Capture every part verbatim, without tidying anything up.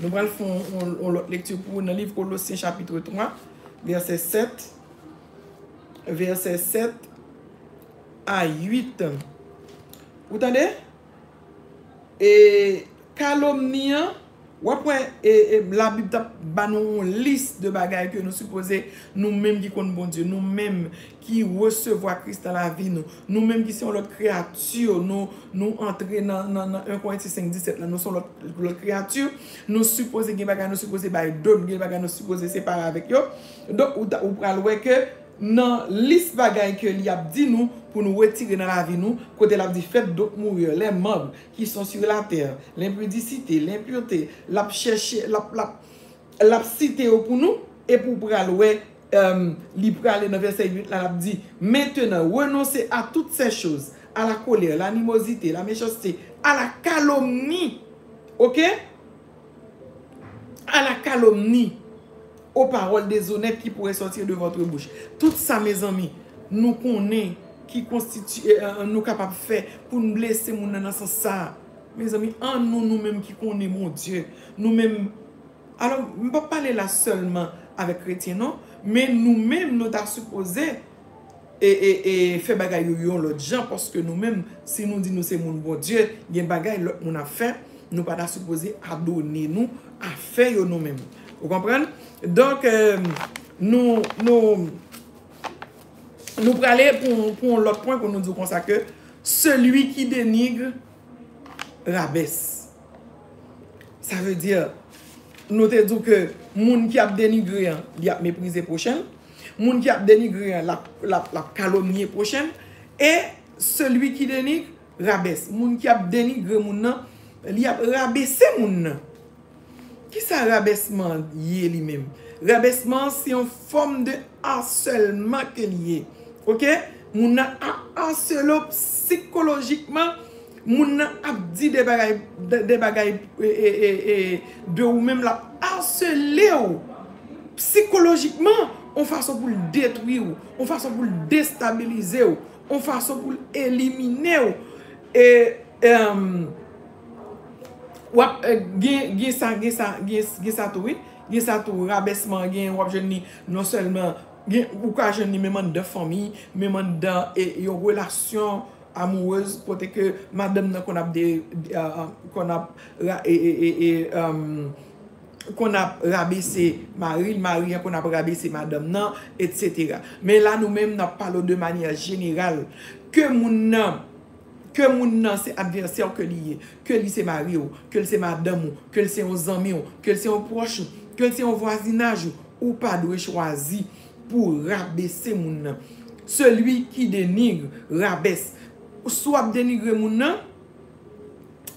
Nou pral fè yon, yon, yon lòt lekti pou ou nan liv Kolosyen chapit twa, vèsè sèt, vèsè sèt a uit. Ou tande? E kalomni an, w ap wè, e, e, Labib t ap ba nou yon lis de bagay ke nou sipoze, nou menm ki konn Bondye, nou menm ki resevwa Kris nan lavi nou, nou menm ki se yon lòt kreyati, nou, nou antre nan, nan, nan en Korentyen senk disèt la, nou se yon lòt, lòt kreyati, nou sipoze gen bagay, nou sipoze bay do, gen bagay nou sipoze separe avèk yo. Donk, ou, ta- ou pral wè ke nan lis bagay ke li ap di nou pou nou retire nan lavi nou, kote l ap di, faites donc mourir les membres qui sont sur la terre, l'impudicité, l'impureté, l ap chèche, l ap, l ap, l ap site yo pou nou, epi w pral wè, um, li prale nan vèsè uit la, l ap di, maintenant, renoncez à toutes ces choses, à la colère, l'animosité, la méchanceté, à la calomnie. Oke? À la calomnie, aux paroles déshonnêtes qui pourraient sortir de votre bouche. Tout sa, mezanmi, nou konnen ki konstitye, eh, nou kapab fè pou n blese moun nan, nan sans sa. Mezanmi, an nou, nou menm ki konnen Bondye, nou menm, alò, m p ap pale la sèlman avèk kretyen, non, men nou menm, nou ta sipoze e, e, e fè bagay yo yon lòt jan, paske nou menm, si nou di nou se moun Bondye, gen bagay lòt moun ap fè, nou pa ta sipoze adone nou a fè yo nou menm. Ou konprann? Donk, eh, nou, nou, nou prale pou, pou yon lòt pwen pou nou di konsa ke, celui qui dénigre rabaisse. Sa vle di, nou te di w ke moun ki ap denigre an, li ap meprize pwochen l. Moun ki ap denigre an, l ap, l ap, l ap kalomnye pwochen l. E celui qui dénigre rabaisse. Moun ki ap denigre moun nan, li ap rabese moun nan. Kisa rabèsman an ye li menm? Rabèsman an se yon fòm de asèlman ke li ye. Oke? Moun nan ap asele w sikolojikman, moun nan ap di de bagay, de, de bagay, e, e, e, e, de ou menm, l ap asele w sikolojikman, yon fason pou l detwi w, yon fason pou l destabilize w, yon fason pou l elimine w. E, em, w ap, eh, gen, gen sa, gen sa, gen, gen sa tou, wi. Gen sa tou, rabèsman, gen, w ap jwenn li non sèlman, gen, ou ka jwenn li menm anndan fanmi, menm anndan, e, yon relasyon amourez, kote ke madanm nan konn ap de, de, ah, ah, konn ap ra-, e, e, e, e, em, konn ap rabese mari l, mari an konn ap rabese madanm nan, etsetera. Men la, nou menm, n ap pale w de manyè jeneral. Ke moun nan, ke moun nan se advèsè w ke li ye, ke li se mari w, ke l se madanm ou, ke l se yon zanmi w, ke l se yon pwòch ou, ke l se yon vwazinaj ou, ou pa dwe chwazi pou rabese moun nan. Celui qui dénigre rabaisse. Si w ap denigre moun nan,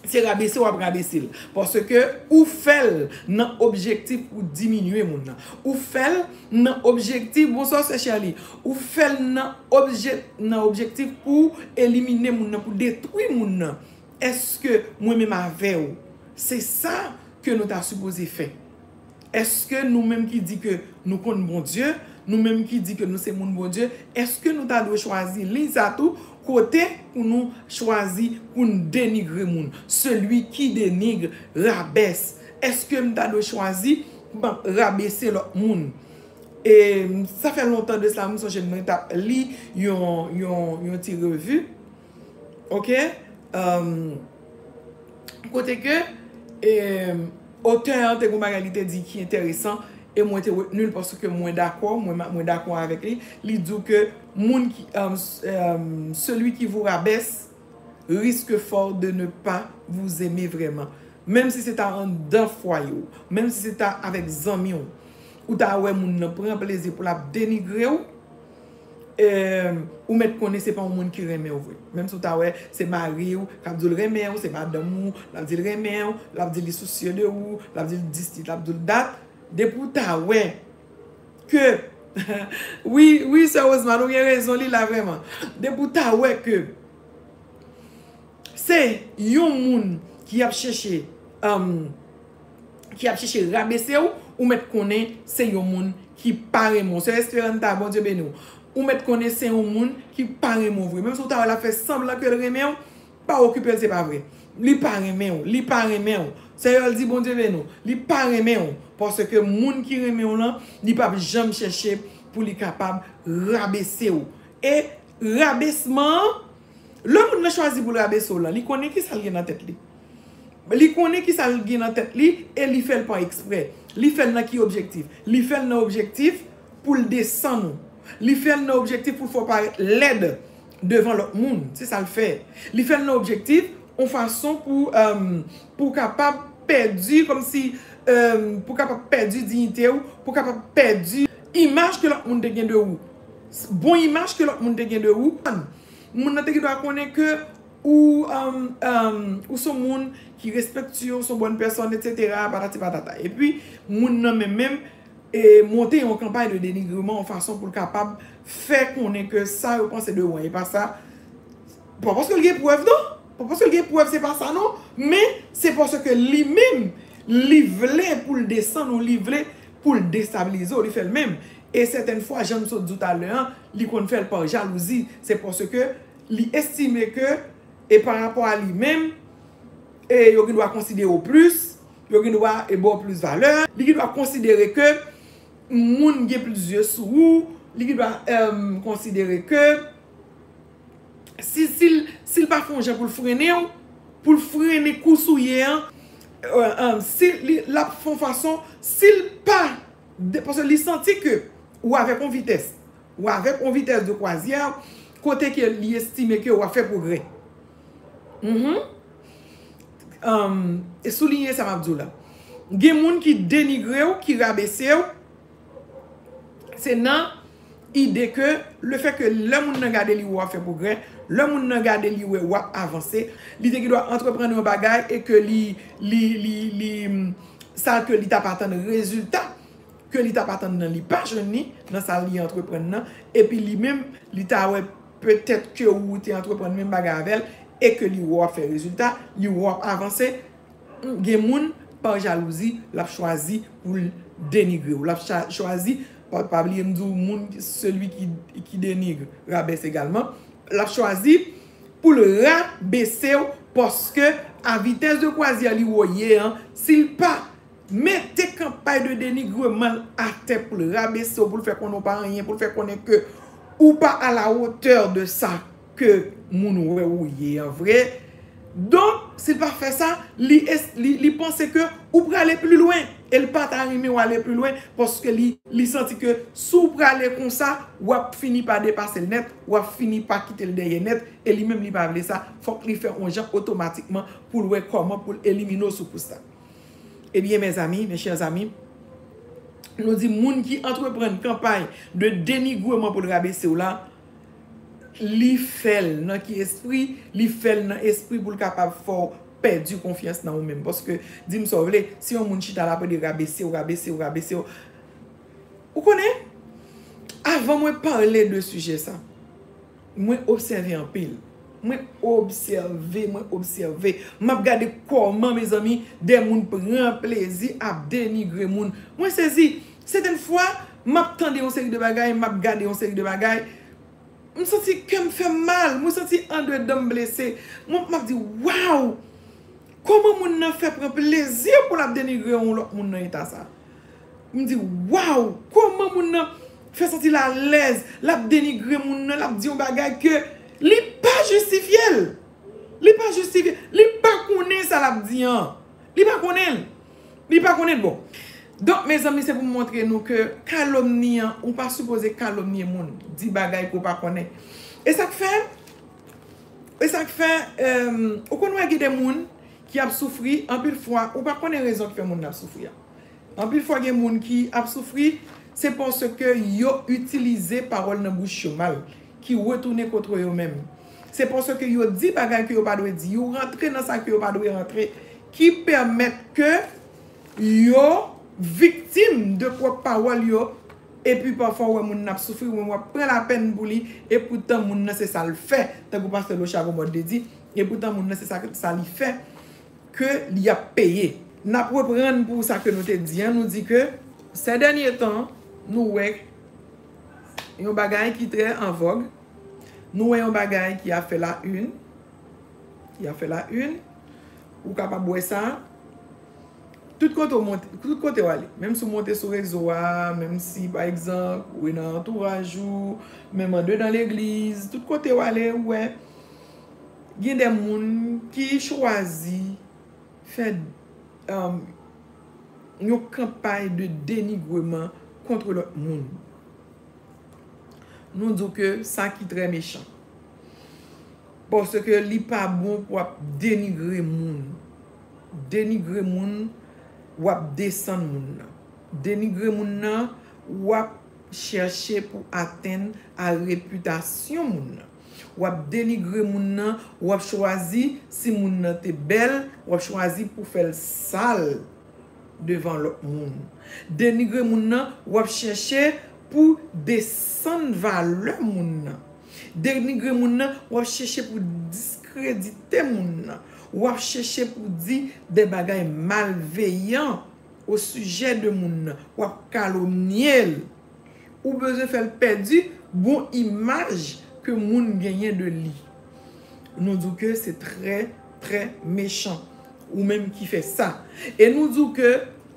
se rabese w ap rabese l. Paske ou fè l nan objektif pou diminye moun nan. Ou fè l nan objektif, bonswa sè Shirley, ou fè l nan obje-, nan objektif pou elimine moun nan, pou detwi moun nan. Èske mwen menm avè w, se sa ke nou ta sipoze fè? Èske nou menm ki di ke nou konn Bondye, nou menm ki di ke nou se moun Bondye, èske nou ta dwe chwazi liy sa tou, kote pou nou chwazi pou n denigre moun? Celui qui dénigre rabaisse. Èske m ta dwe chwazi pou m ap rabese lòt moun? E sa fè lontan de sa, m sonje mwen t ap li yon, yon, yon ti revi. Oke? Em, kote ke, em, otè an te gon bagay li te di ki enteresan, e mwen te retni l paske mwen dakò, mwen, mwen dakò avèk li. Li di w ke moun ki, em, s-, em, celui qui vous rabaisse risque fort de ne pas vous aimer vraiment. Menm si se ta anndan fwaye w, menm si se ta avèk zanmi w, ou ta wè moun nan pran plezi pou l ap denigre w, em, ou mèt konnen se pa yon moun ki renmen w vre. Menm si w ta wè se mari w k ap di w l renmen w, se madanm ou l ap di l renmen w, l ap di li sousye de ou, l ap di l dis, li ap di l dat, depi w ta wè ke, wi, wi, sè Rosemary, ou gen rezon, li la vrèman. Depi w ta wè ke se yon moun ki ap chèche, em, ki ap chèche rabese w, ou mèt konnen se yon moun ki pa renmen w. Sè Esperanta, Bondye beni w. Ou mèt konnen se yon moun ki pa renmen w vre. Menm si w ta wè l ap fè sanblan ke l renmen w, pa okipe l, se pa vre. Li pa renmen w, li pa renmen w. Seyè a di, Bondye beni w. Li pa renmen w. Paske moun ki renmen w lan, li p ap janm chèche pou li kapab rabese w. E rabesman an, lè moun nan chwazi pou l rabese w lan, li konnen ki sa l gen nan tèt li. Li konnen ki sa l gen nan tèt li e li fè l pa eksprè. Li fè l nan ki objektif? Li fè l nan objektif pou l desann ou. Li fè l nan objektif pou l fè w parèt lèd devan lòt moun. Se sa l fè. Li fè l nan objektif, yon fason pou, um, pou w kapab pèdi, kòmsi, um, pou w kapab pèdi diyite w, pou w kapab pèdi imaj ke lòt moun te gen de ou. Bon imaj ke lòt moun te gen de ou. Moun nan te gen dwa konnen ke ou, um, um, ou se yon moun ki respektye, ou se yon bòn pèsòn, etsetera, patati patata. Epi, moun nan menm menm, e, monte yon kanpay de denigreman, yon fason pou l kapab fè konnen ke sa yo panse de ou an, e pa sa. Pa paske l gen prèv, non. Pa paske l gen prèv, se pa sa, non. Men, se paske li menm, li vle pou l desann ou, li vle pou l destabilize w, li fè l menm. E sètèn fwa, jan m sot di w talè an, li konn fè l pa jalouzi. Se paske li estime ke, e pa rapò a li menm, e yo gen dwa konsidere w plis, yo gen dwa, e, ba w plis valè. Li gen dwa konsidere ke moun gen plis zye sou ou. Li gen dwa, em, konsidere ke si, si l, si l pa fè yon jan pou l frennen w, pou l frennen kous ou ye an, e, em, si li, l ap fè yon fason, si l pa, de, paske li santi ke ou avèk yon vitès, ou avèk yon vitès de kwazyè, kote ke li estime ke w ap fè pwogrè. Mhm. Um, e souliye sa m ap di w la. Gen moun ki denigre w, ki rabese w, se nan ide ke lefètke lè moun nan gade li wè w ap fè pwogrè, lè moun nan gade li wè w ap avanse, li te gen dwa antreprann yon bagay e ke li, li, li, li, sa ke li t ap atann rezilta ke li t ap atann nan, li pa jwenn li nan sa li antreprann nan, epi li menm, li ta wè petèt ke ou te antreprann menm bagay avè l, e ke li wè w ap fè rezilta, li wè w ap avanse. Gen moun, pa jalouzi, l ap chwazi pou l denigre w. L ap cha-, chwazi, pa, pa bliye m di w, moun, celui qui, qui dénigre rabaisse également. L ap chwazi pou l rabese w, paske a vitès de kwazyè li wè w ye an, si l pa mete kanpay de denigreman l atè pou l rabese w, pou l fè konnen w pa anyen, pou l fè konnen ke ou pa à la hauteur de sa ke moun wè ou ye an vre. Donk, si l pa fè sa, li es-, li, li panse ke ou prale pli lwen. E l pa ta renmen w ale pli lwen, paske li, li santi ke si w prale konsa, w ap fini pa depase l nèt, w ap fini pa kite l dèyè nèt, e li menm li pa vle sa, fòk li fè yon jan otomatikman pou l wè kòman pou l elimine w sou kous la. Ebyen, mezanmi, mes chers amis, nou di moun ki antreprann kanpay de denigreman pou l rabese w la, li fè l nan ki espri? Li fè l nan espri pou l kapab fè w pèdi konfyans nan ou menm. Paske, di m sa w vle, si yon moun chita la ap rabese w, rabese w, rabese w, ou konnen, avan mwen pale de sijè sa, mwen obsève anpil. Mwen obsève, mwen obsève. M ap gade kòman, mezanmi, de moun pran plezi ap denigre moun. Mwen sezi. Sètèn fwa, m ap tande yon seri de bagay, m ap gade yon seri de bagay. M santi kè m fè m mal, mwen santi andedan m blese. Mwen, m ap di, waw! Kòman moun nan fè pran plezi pou l ap denigre yon lòt moun nan eta sa? M di, waw! Kòman moun nan fè santi l alèz, l ap denigre moun nan, l ap di yon bagay ke li pa jistifye l. Li pa jistifye, li pa konnen sa l ap di an. Li pa konnen l. Li pa konnen l. Bon. Donk, mezanmi, se pou m montre nou ke kalomni an, ou pa sipoze kalomnye moun, di bagay ke w pa konnen. E sa k fè, e sa k fè, em, ou konn wè gen de moun ki ap soufri, anpil fwa, ou pa konnen rezon ki fè moun nan ap soufri a. Anpil fwa, gen moun ki ap soufri, se paske yo itilize pawòl nan bouch yo mal, ki retounen kont yo menm. Se paske yo di bagay ke yo pa dwe di, yo rantre nan sa ke yo pa dwe rantre, ki pèmèt ke yo viktim de pwòp pawòl yo, epi pafwa w wè moun nan ap soufri, w ap pran lapèn pou li, e poutan moun nan se sa l fè. Tankou pastè Lochard Bomod te di, e poutan moun nan se sa, sa li fè ke li ap peye. N ap reprann pou sa ke nou te di an, nou di ke, sè dènye tan, nou wè yon bagay ki trè an vòg, nou wè yon bagay ki ap fè la une, ki ap fè la une, ou kapab wè sa, Tout kote w monte, tout kote w ale, menm si w monte sou rezo a, menm si, pa egzanp, ou nan antouraj ou, menm andedan legliz, tout kote w ale, ou wè, gen de moun ki chwazi fè, um, yon kanpay de denigreman kont lòt moun. Nou di w ke sa ki trè mechan. Paske li pa bon pou w ap denigre moun. Denigre moun, w ap desann moun nan. Denigre moun nan, w ap chèche pou atenn a repitasyon moun nan. W ap denigre moun nan, w ap chwazi, si moun nan te bèl, w ap chwazi pou fè l sal devan lòt moun. Denigre moun nan, w ap chèche pou desann valè moun nan. Denigre moun nan, w ap chèche pou diskredite moun nan. W ap chèche pou di de bagay malveyan o sijè de moun nan. W ap kalomnye l. Ou bezwen fè l pèdi bon imaj ke moun genyen de li. Nou di w ke se trè, trè mechan. Ou menm ki fè sa. E nou di w ke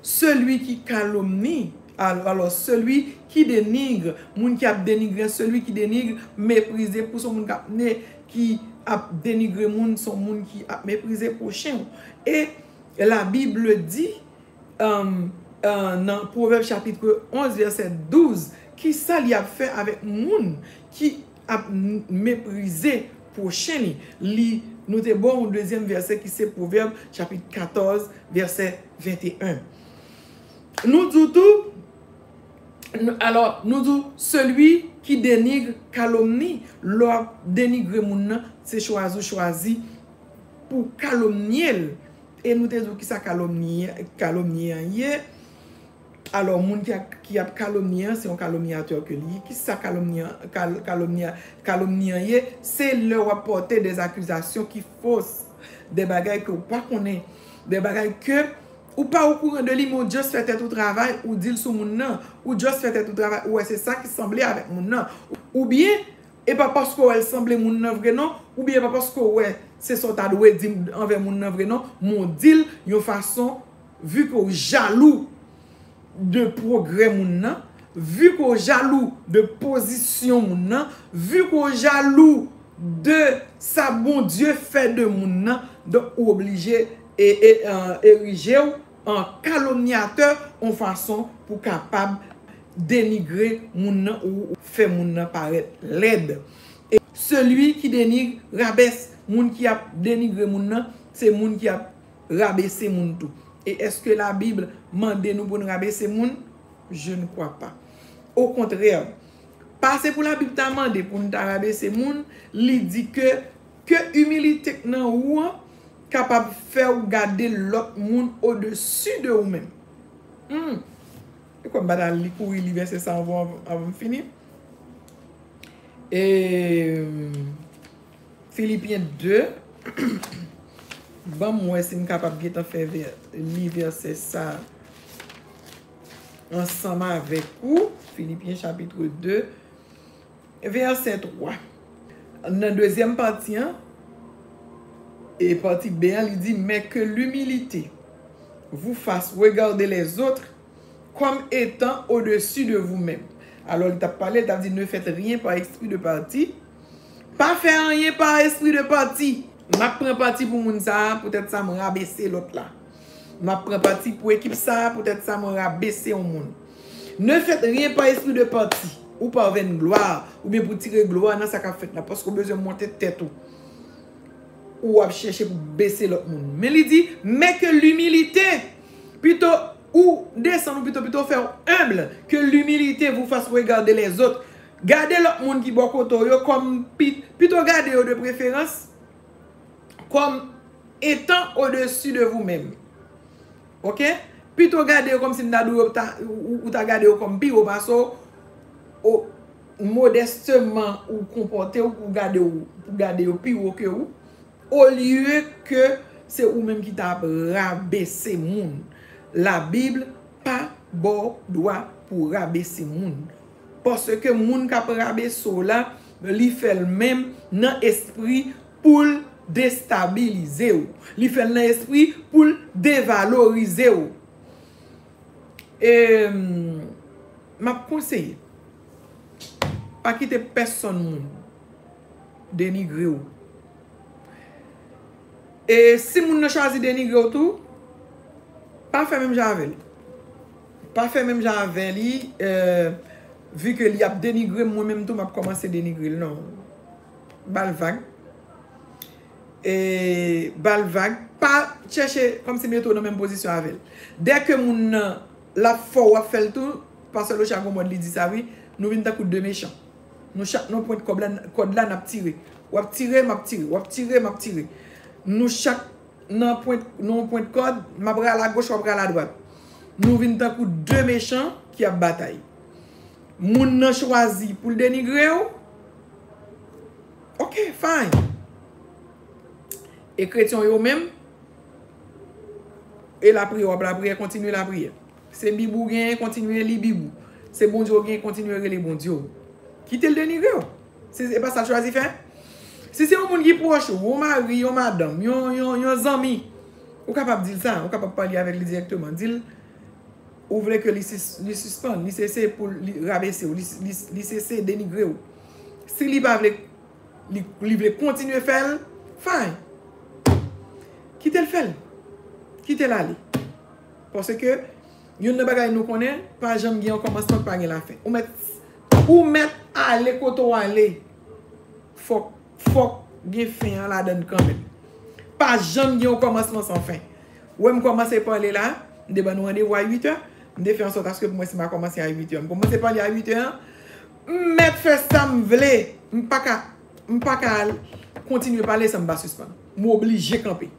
celui qui calomnie, al-, alors celui qui dénigre, moun ki ap denigre, celui qui dénigre, méprisé, pou se yon moun k ap ne-, ki ap denigre moun, se yon moun ki ap meprize pwochen w. E la Bible dit, um, uh, nan Pwovèb chapit onz, vèsè douz, ki sa li ap fè avèk moun ki ap m-, meprize pwochen li? Li, nou te ba w yon dezyèm vèsè ki se Pwovèb chapit katòz, vèsè venteyen. Nou di w tou, n-, alò, nou di w, celui qui dénigre calomnie, lè w ap denigre moun nan, se chwazi w chwazi pou kalomnye l. E nou te di w ki sa kalomni, kalomni an ye. Alò, moun ki ap, ki ap kalomni an, se yon kalomniyatè ke li ye. Ki sa kalomni an, kal-, kalomni an, kalomni an ye? Se lè w ap pòte de zakizasyon ki fos, de bagay ke w pa konnen, de bagay ke ou pa okouran de li, men w just fè tèt ou travay, ou di l sou moun nan, ou just fè tèt ou travay, ou wè se sa ki sanble avèk moun nan. Oubyen, e pa paske w wè l sanble moun nan vre non, oubyen e pa paske w wè se sa w ta dwe di anvè moun nan vre non, men w di l yon fason, vi ke w jalou de pwogrè moun nan, vi ke w jalou de pozisyon moun nan, vi ke w jalou de sa Bondye fè de moun nan, donk ou oblije e, e, e, erije w an kalomniyatè, yon fason pou kapab denigre moun nan ou fè moun nan parèt lèd. E celui qui dénigre rabaisse, moun ki ap denigre moun nan, se moun ki ap rabese moun tou. E èske Labib mande nou pou n rabese moun? Je ne crois pas. Okontrè, pa se pou Labib ta mande pou n ta rabese moun, li di ke, ke imilite k nan ou an kapab fè w gade lòt moun odesi de ou menm. Hmm. E kwè m pa ta li kouri li vèsè sa anvan, anvan m fini. E, Filipyen de, ban m wè si m kapab gentan fè vè-, li vèsè sa ansanm avèk ou. Filipyen chapit de, vèsè twa. Nan dezyèm pati an, e pati B an, li di, mais que l'humilité vous fasse regarder les autres comme étant au-dessus de vous-même. Alò, li t ap pale, li t ap di, ne faites rien par esprit de parti. Pa fè anyen pa espri de pati. M ap pran pati pou moun sa a, poutèt sa m rabese lòt la. M ap pran pati pou ekip sa a, poutèt sa m rabese yon moun. Ne faites rien par esprit de parti, ou pa vann glwa, oubyen pou tire glwa nan sa k ap fèt la, paske w bezwen monte tèt ou. Ou ap chèche pou bese lòt moun. Men li di, mais que l'humilité, pito ou desann ou pito, pito fè w humble, que l'humilité vous fasse regarder les autres. Gade lòt moun ki bò kote w yo kòm pi-, pito gade yo de preferans kòm étant au-dessus de vous-même. Oke? Pito gade yo kòmsi m ta di w yo ta, ou, ou ta gade yo kòm pi wo pase w, o, modèsteman ou konpòte w pou gade w, pou gade yo pi wo ke ou, olye ke se ou menm ki ta ap rabese moun. Labib pa ba w dwa pou rabese moun. Paske moun k ap rabese w la, li fè l menm nan espri pou l destabilize w. Li fè l nan espri pou l devalorize w. E m ap konseye, pa kite pèsonn moun denigre w. E si moun nan chwazi denigre w tou, pa fè menm jan avè l. Pa fè menm jan avè li, euh, vi ke li ap denigre m, mwen menm tou m ap kòmanse denigre l. Non. Ba l vag. E ba l vag. Pa chèche kòmsi mete w nan menm pozisyon avè l. Dèke moun nan l ap fè w, w ap fè l tou, pastè Locha gon mòd li di sa wi, nou vin tankou de mechan. Nou chak nan pwent kòb la, kòd la n ap tire. W ap tire, m ap tire. W ap tire, m ap tire. Nou chak nan pwent, nan yon pwent kòd, m ap ral agoch, w ap ral adwat. Nou vin tankou de mechan ki ap batay. Moun nan chwazi pou l denigre w. Ok, fine. E kretyen yo menm, e lapriyè, w ap lapriyè, kontinye lapriyè. Se Bib ou genyen, kontinye li Bib ou. Se Bondye w genyen, kontinye rele Bondye w. Kite l denigre w. Si se pa sa l chwazi fè. Si se yon moun ki pwòch ou, yon mari, yon madanm, yon, yon, yon zanmi, ou kapab di l sa, ou kapab pale avèk li dirèkteman. Di l, ou vle ke li sis- li sispann, li sese pou li rabese w, li, li, li sese denigre w. Si li pa vle, li, li vle kontinye fè l, fine. Kite l fè l. Kite l ale. Paske youn nan bagay nou konnen, pa janm gen yon kòmansman k pa gen lafen. Ou mèt, ou mèt ale kote w ale. Fòk, fòk gen fen an ladan l kanmenm. Pa janm gen yon kòmansman san fen. Ou wè m kòmanse pale la, m te ban nou randevou a uit è, m te fè ansòt aske pou mwen si m a kòmanse a uit è. M kòmanse pale a uit è an, m mèt fè sa m vle. M pa ka, m pa ka al kontinye pale san m pa sispann. M oblije kanpe.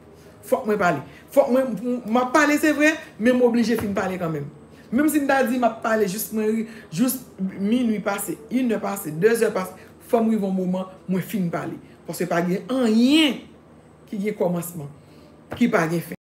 Fòk mwen pale. Fòk mwen, m ap pale se vre, men m oblije fin pale kanmenm. Menm si m ta di m ap pale jis mwen ri, jis minui pase, inè pase, dezè pase, fò m rive yon moman, mwen fin pale. Paske pa gen anyen ki gen kòmansman, ki pa gen fen.